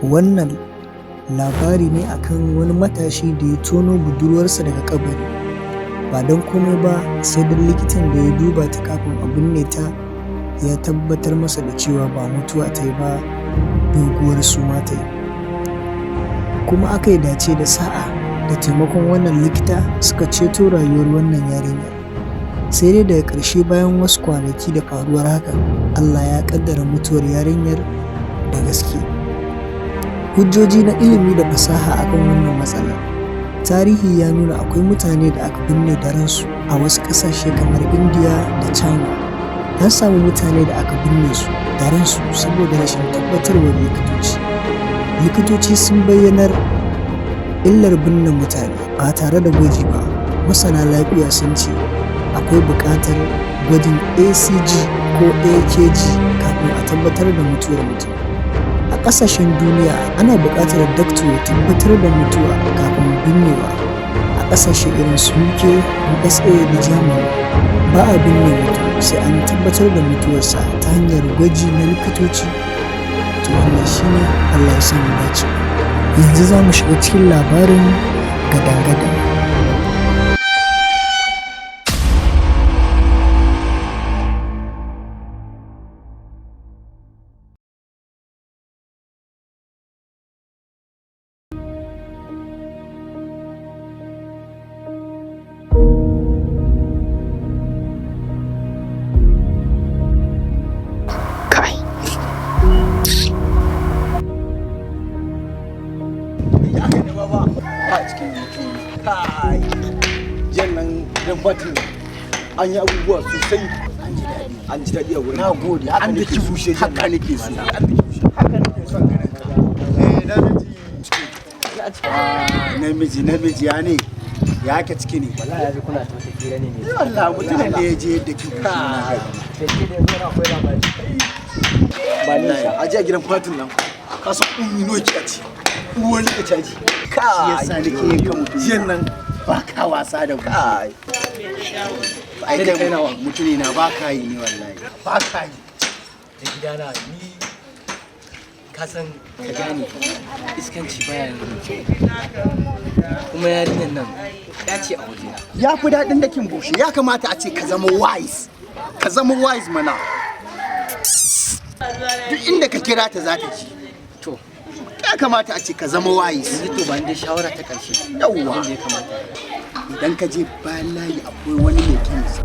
Wannan labari ne akan wani matashi da ya tono budurwarsa daga kabari, ba don komai ba sai don likitan da ya duba ta kafin a binne ta ya tabbatar masa da cewa ba mutuwa ta yi ba, doguwar suma ta yi. Kuma aka yi dace da sa'a da taimakon wannan likita suka ceto rayuwar wannan yarinyar. Sai dai daga ƙarshe, bayan wasu kwanaki da faruwar hakan, Allah ya ƙaddara mutuwar yarinyar da gaske. Hujjoji na ilimi da fasaha akan wannan matsalar: tarihi ya nuna akwai mutane da aka binne da ransu a wasu ƙasashe kamar India da China. An samu mutane da aka binne su da ransu saboda rashin tabbatarwar likitoci. Likitoci sun bayyanar illar binne mutane ba tare da gwaji ba. Masana lafiya sun ce akwai buƙatar gwajin ACG ko AKG kafin a tabbatar da mutuwar mutum. A ƙasashen duniya ana buƙatar doctor ya tabbatar da mutuwa kafin binnewa. A ƙasashe irin su UK, USA da Germany, ba a binne mutum sai an tabbatar da mutuwarsa ta hanyar gwaji na likitoci. To, wannan shine, Allah ya sa mu dace. Yanzu za mu shiga cikin labarin gadan-gadan. Kai. Ba cikin mutum. Kai, jiyan nan gidan fatin an yi abubuwa sosai. An ji daɗi. An ji daɗi a wurin. Na gode, haka An nake daki so. bushe jiyan Haka nan. nake so. An daki bushe. Haka nake son ganin ka. Eh, namiji. Ah, namiji, namiji, ya ne? Ya ke ciki ne? Wallahi yaji kuna ta wata hira ne mai Eh, wallahi mutumin da ya je da ki bushe na gaya ma. Sai ke da yanzu akwai labari. Ba ni sha. A jiya gidan fatin nan, ka san ummi no ki ci uwar ka caji. Shi yasa nake yin ka mutum. Jiyan nan. Ba ka wasa da ku. Kai. Ai Sai da kai kai nawa. mutune na ba ka yi ne wallahi. Ba ka yi. Da gidana ni, ka san ka gane iskanci baya yin. Kuma yarinyar nan ya ce a wajena. Ya fi daɗin dakin bushe. Ya kamata a ce ka zama wise. Ka zama wise mana. Duk inda ka kira ta za ta ci. To, Ya kamata a ce ka zama wise. yanzu to ba ni dai shawara ta ƙarshe. Yawwa. Abin da ya kamata. Idan ka je bayan layi akwai wani mai kemis.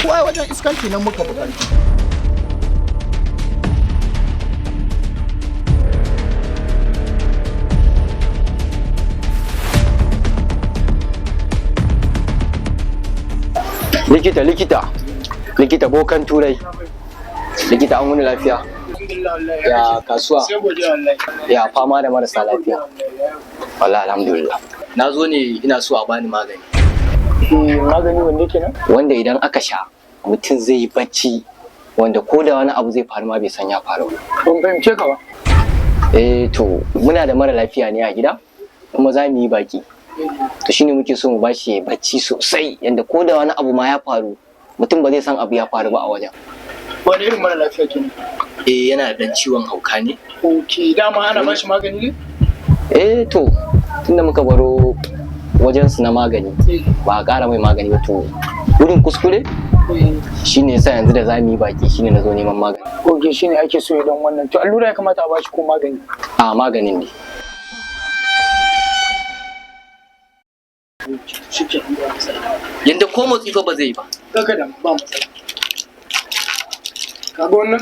Ko ai wajen iskanci nan muka buƙaci. Likita, likita, likita, bokan turai. Likita, an wuni lafiya? Ya kasuwa? Ya fama da marasa lafiya? Wallahi alhamdulillah. Na zo ne ina so a bani magani. Magani wanne kenan? Wanda idan aka sha mutum zai yi bacci, wanda ko da wani abu zai faru ma bai san ya faru ba. Ban fahimce ka ba. Eh, to muna da mara lafiya ne a gida, kuma za mu yi baki. To shine muke so mu bashi ya bacci sosai, yanda ko da wani abu ma ya faru mutum ba zai san abu ya faru ba a wajen. Wani irin mara lafiya kenan? Eh, yana da dan ciwon hauka ne. Ok, dama ana bashi magani ne? Eh, to tunda muka baro wajen su na magani ba a ƙara mai magani ba, to wurin kuskure shine yasa yanzu da za mu yi baki shine na zo neman magani. Ok, shine ake so idan wannan. To allura ya kamata a bashi ko magani? A, maganin ne. Shike, ba matsala. Yanda ko motsi fa ba zai yi ba. Kaka da ba matsala. Kaga wannan?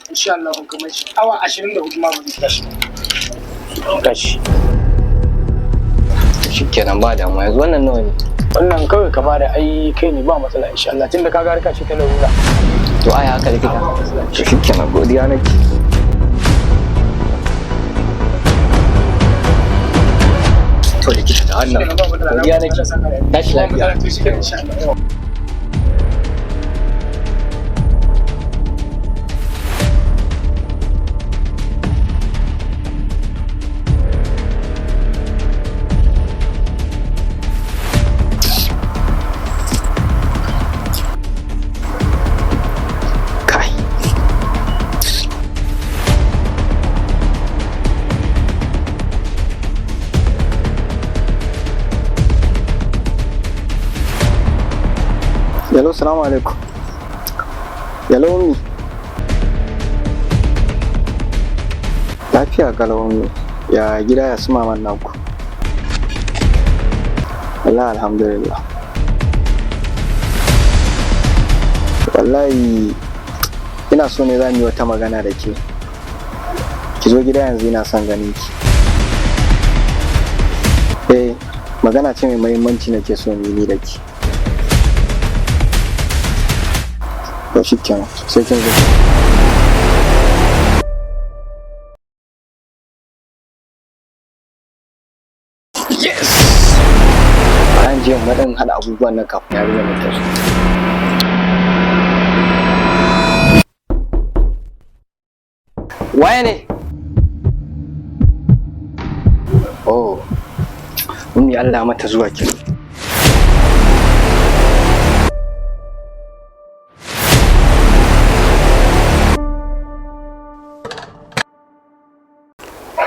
Insha Allah in kamar shi awa 24 ma ba zai tashi ba. Tashi. Shikenan, ba damuwa. Yanzu wannan nawa ne? Wannan kawai ka bada, ai kai ne, ba matsala insha Allah, tunda kaga harka ce ta larura. To ai haka likita, to shikenan, godiya nake. To likita, da wannan, godiya nake, tashi lafiya. To shikenan insha Allah. Hello, salamu alaikum. Hello, Ummi. Lafiya kalau, Ummi. Ya gida, ya su maman naku? Wallahi alhamdulillah. Wallahi ina so ne za mu yi wata magana da ke. Ki zo gida yanzu, ina son ganin ki. Eh, magana ce mai muhimmanci nake so mu yi ni da ki. To shikenan, sai kin zo. Yes! Bayan jiyan maɗin haɗa abubuwan nan kafin yarinyar nan ta zo. Waye ne? Oh, Ummi, Allah mata zuwa ki.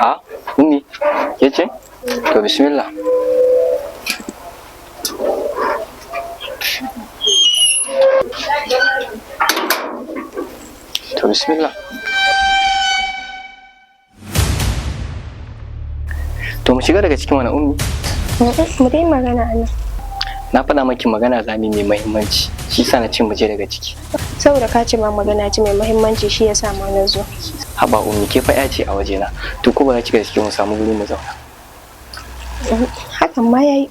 Ha? Ummi, ke ce? To bismillah. To bismillah. To mu shiga daga cikin wani, Ummi. Mu dai magana a nan. Na faɗa maki magana za mu yi mai muhimmanci, shi sa na ce mu je daga ciki. Saboda ka ce ma magana ce mai muhimmanci, shi yasa ma na zo. Haba Ummi, ke fa ya ce a wajena. To ko ba za ki ga cikin mu samu guri mu zauna? Hakan ma yayi.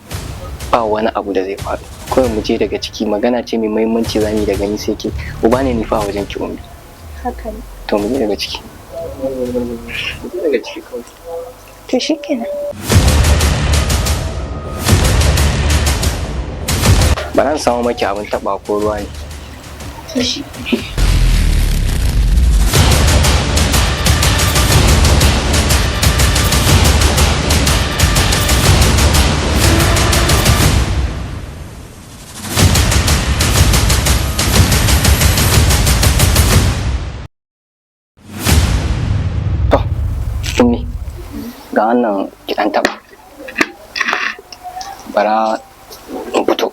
Ba wani abu da zai faru. Kawai mu je daga ciki, magana ce mai muhimmanci za mu yi daga ni sai ke. Uba ne ni fa a wajen ki, Ummi. Haka ne. To mu je daga ciki. Mu je daga ciki kawai. To shikenan. Ba zan samu maki abin taɓa ko ruwa ne. To shi. To, Ummi, ga wannan ki ɗan taɓa. Bara in fito.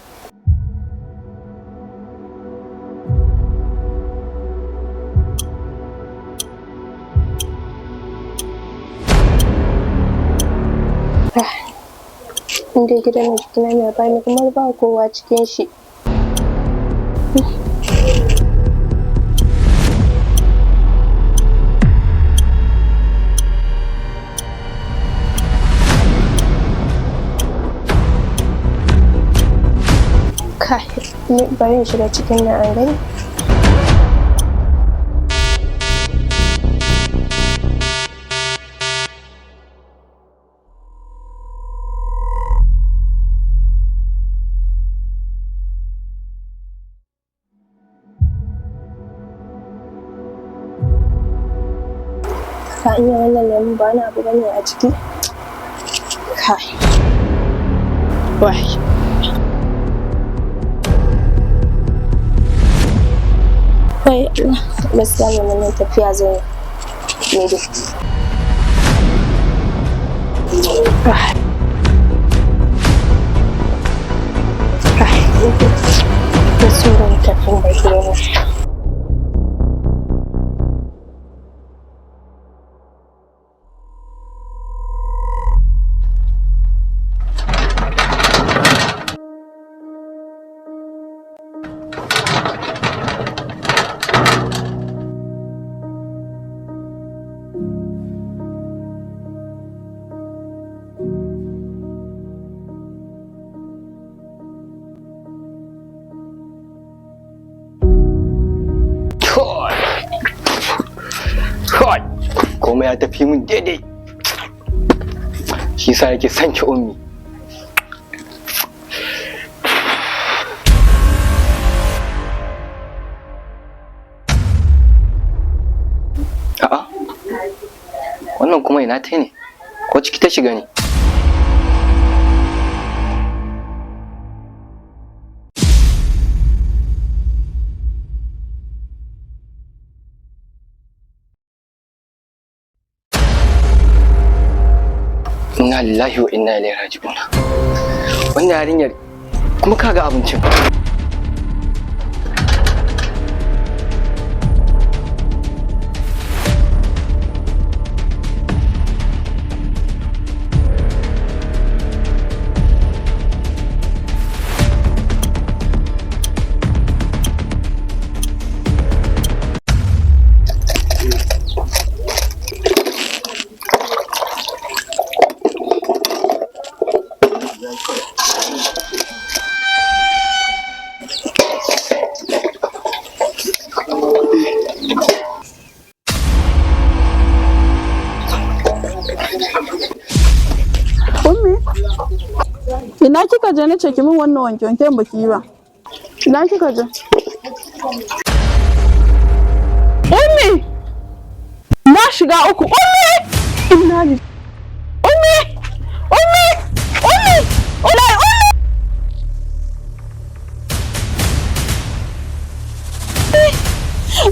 In dai gidan nan jikina na bani kamar ba kowa cikin shi. Kai, ni bari in shiga cikin nan an gani. Ka iya wannan lemun ba wani abu bane a ciki. Kai. Wai. Wai Allah, gaskiya lemun nan tafiya zan yi. Ni dai. Ah. Kai. Gaskiya zan tafi in bar gidan nan. Kai! Kai! Komai ya tafi min daidai. Shi sa yake son ki, Ummi. A'a. Wannan kuma ina ta ne? Ko ciki ta shiga ne? Inna lillahi wa inna ilaihi raji'un. Wannan yarinyar kuma kaga abincin. Ina kika je nace ki min wannan wanke wanken baki yi ba. Ina kika je? Ummi! Na shiga uku. Ummi! Inna lillahi. Ummi! Ummi! Ummi! Ulai ummi!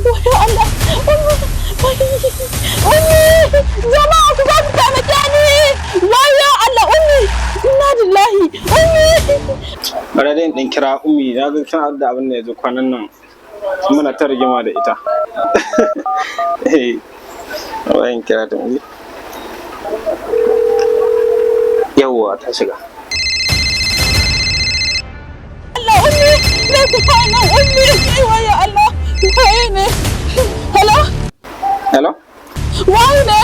Wayo Allah! Ummi! Ummi! Jama'a ku za ku taimake ni! Wayo Allah! Ummi! Inna lillahi! Ummi! Bara dai in ɗan kira Ummi, na ga tana da abin da ya zo kwanan nan muna ta rigima da ita. Eh, bari in kira ta mu. Yawwa, ta shiga. Allah ummi! Me ku kwana ummi! Wayo Allah! Waye ne? Hello? Hello? Waye ne?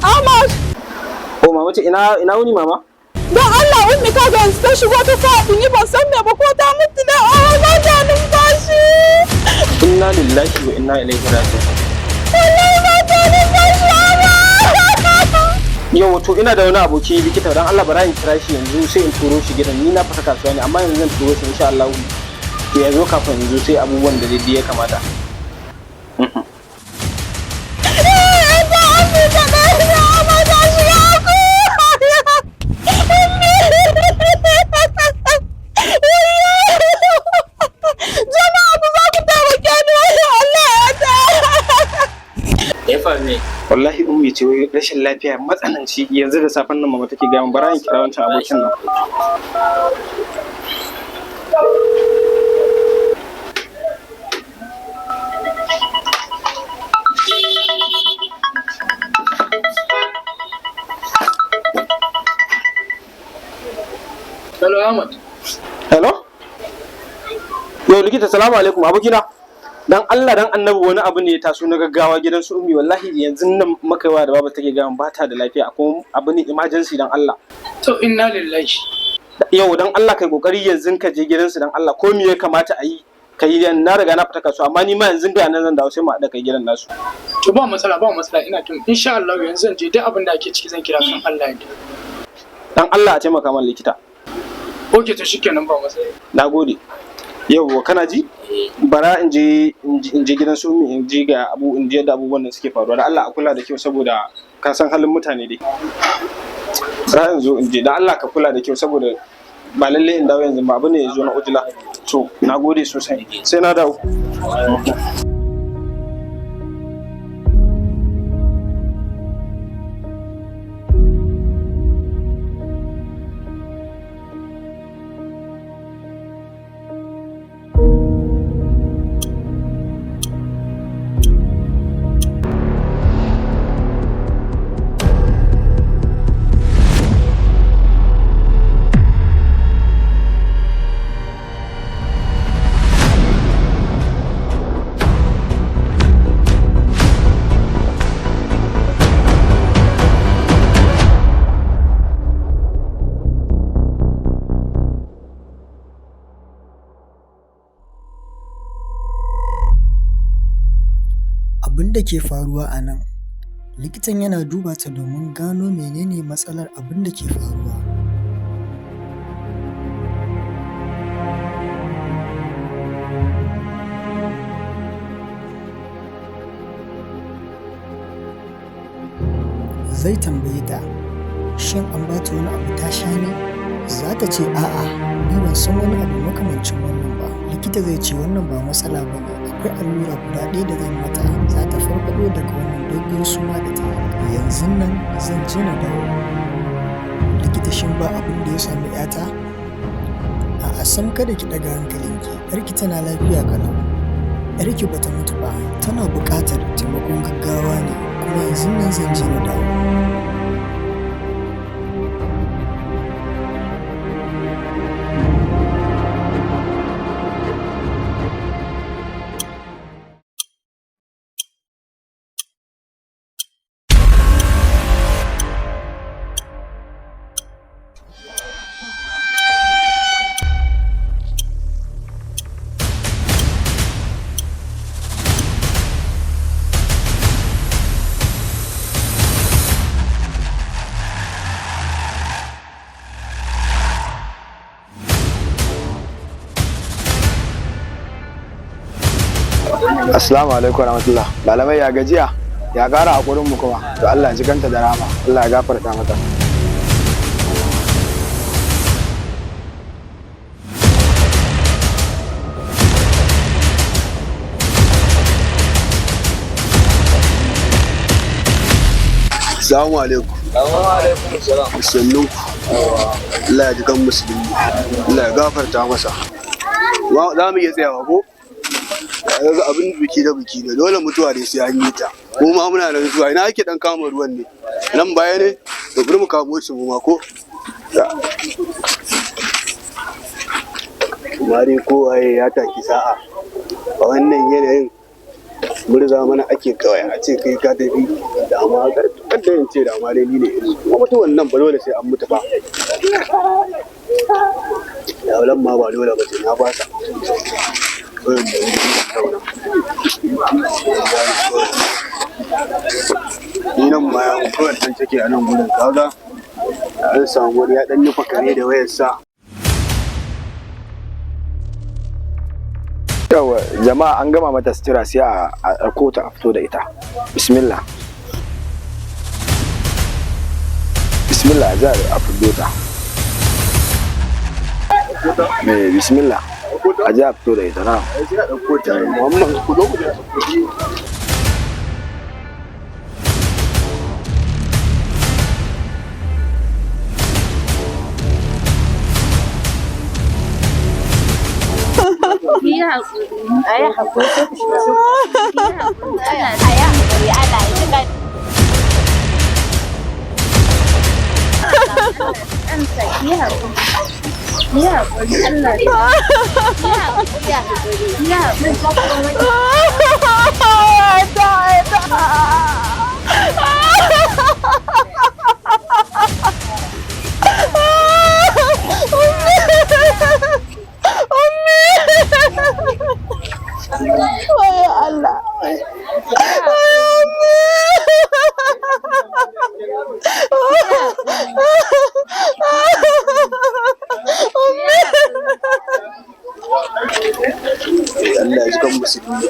Ahmad! Oh mama ce, ina wuni mama? Don Allah ummi ka ga yanzu ta shigo ta faɗi, ni ban san me ba, ko ta mutu ne, oh ba ta numfashi. Inna lillahi wa inna ilaihi raji'un. Wallahi ba ta numfashi Ahmad. Yau to ina da wani aboki likita, dan Allah bara in kira shi yanzu sai in turo shi gidan. Ni na fita kasuwa ne, amma yanzu zan turo shi insha Allah. To yanzu kafin yanzu sai abubuwan da dai ya kamata. Ta ummi ta ɗaya Ahmad ta shiga uku. Ummi! Jama'a ku za ku taimake ni, wayo Allah ya ta. Ya faru ne? Wallahi ummi ce wai rashin lafiya matsananci, yanzu da safen nan mama take gaya min. Bara in kira wancan abokin nan. Hello Ahmad. Hello? Yau likita, salamu alaikum abokina. Dan Allah dan annabi, wani abu ne ya taso na gaggawa gidan su ummi, wallahi yanzu nan makaiwa da baba take gaya min ba ta da lafiya, akwai abu ne emergency, dan Allah. To inna lillahi. Yau dan Allah kai kokari yanzu ka je gidansu, dan Allah ko me ya kamata a yi ka yi, na riga na fita kasuwa, amma ni ma yanzu ga nan zan dawo sai mu haɗa kai gidan nasu. To ba matsala, ba matsala, ina tun insha Allah yanzu zan je, duk abin da ake ciki zan kira kan Allah ya yarda. Dan Allah a taimaka man likita. Okay, to shikenan, ba matsala. Na gode. Yauwa, kana ji? Bara in je in je gidan su ummi, in ji ga abu, in ji yadda abubuwan da suke faruwa. Da Allah a kula da kyau saboda ka san halin mutane dai. Bara in zo in je, da Allah ka kula da kyau saboda ba lalle in dawo yanzu ba, abu ne ya zo na ujila. To na gode sosai. Sai na dawo. Abin da ke faruwa a nan, likitan yana duba ta domin gano menene matsalar abin da ke faruwa. Zai tambaye ta, shin an ba ta wani abu ta sha ne? Za ta ce a'a, ni ban san wani abu makamancin wannan ba. Likita zai ce wannan ba matsala ba ne, akwai allura guda ɗaya da zan mata, za ta farfaɗo daga wannan doguwar suma da ta yi. Yanzun nan zan je na dawo. Likita, shin ba abin da ya sami 'yata? A'a sam, kada ki ɗaga hankalinki, 'yarki tana lafiya ƙalau. 'Yarki bata mutu ba, tana buƙatar taimakon gaggawa ne, kuma yanzun nan zan je na dawo. Assalamu alaikum warahmatullah. Malamai, ya gajiya? Ya ƙara hakurin mu kuma. To Allah ji kanta da rahama. Allah ya gafarta mata. Assalamu alaikum. Sannu. Allah ya ji kan musulmi. Allah ya gafarta masa. Za mu iya tsayawa ko? Kaga abin biki da biki ne, dole mutuwa ne sai an yi ta. Mu ma muna da zuwa, ina ake dan kama ruwan ne? Nan baya ne? To bari mu kamo shi mu ma ko? Amma dai kowaye ya taki sa'a. A wannan yanayin murza mana ake kawai a ce kai ka tafi da amma kada in ce da amma dai ni ne irin kuma mutuwan nan ba dole sai an mutu ba, daulan ma ba dole ba ce, na fasa kawai da wuri zauna. Ni nan ma ya kawai dan take a nan gurin, kaga an samu wani ya dan nufa kare da wayarsa. Yawa jama'a, an gama mata sutura, sai a ɗauko ta a fito da ita. Bismillah. Bismillah, za a fito ta. Eh, bismillah. A ji a fito da ita na. Sai a ɗauko ta. Muhammad, ku zo ku je. Yi haƙuri. A yi haƙuri. A yi haƙuri. Allah ya ji ƙan. Yi haƙuri. Yi haƙuri. Allah ya yi haƙuri. Yi haƙuri. Wayo Allah. Allah ya ji kan musulmi.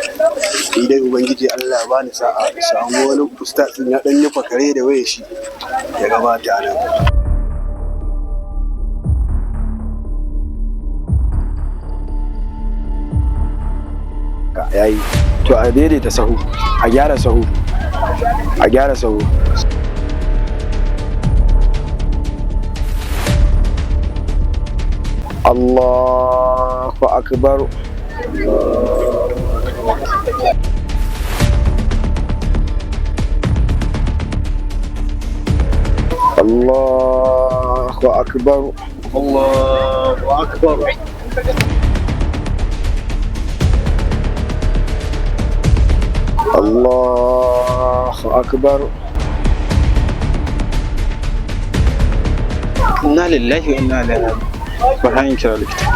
Ni dai ubangiji Allah ya bani sa'a in samu wani ustaz din ya dan nufa kare da wayar shi ya gabata nan. Yayi. To a daidaita sahu, a gyara sahu. A gyara sahu. Allahu akbar. Allahu akbar. Allahu akbar. Allahu akbar. Inna lillahi wa inna ilaihi raji'un. Bari in kira likita.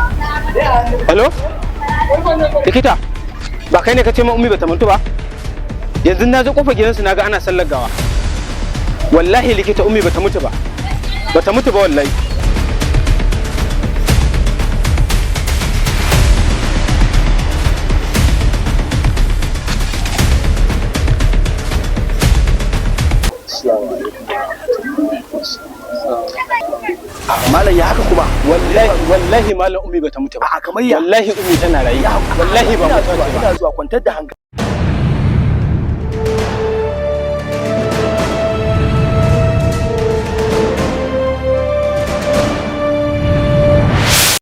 Hello, likita, ba kai ne ka ce ma ummi bata mutu ba? Yanzu na zo kofar gidansu na ga ana sallar gawa. Wallahi likita, ummi bata mutu ba, bata mutu ba wallahi. Malam, ya haka kuma? Wallahi, wallahi malam, ummi bata mutu ba. A kamar ya? Wallahi ummi tana rayu, wallahi ba Ina mutuwa zuwa, ce ba. ina zuwa, kwantar da hankali.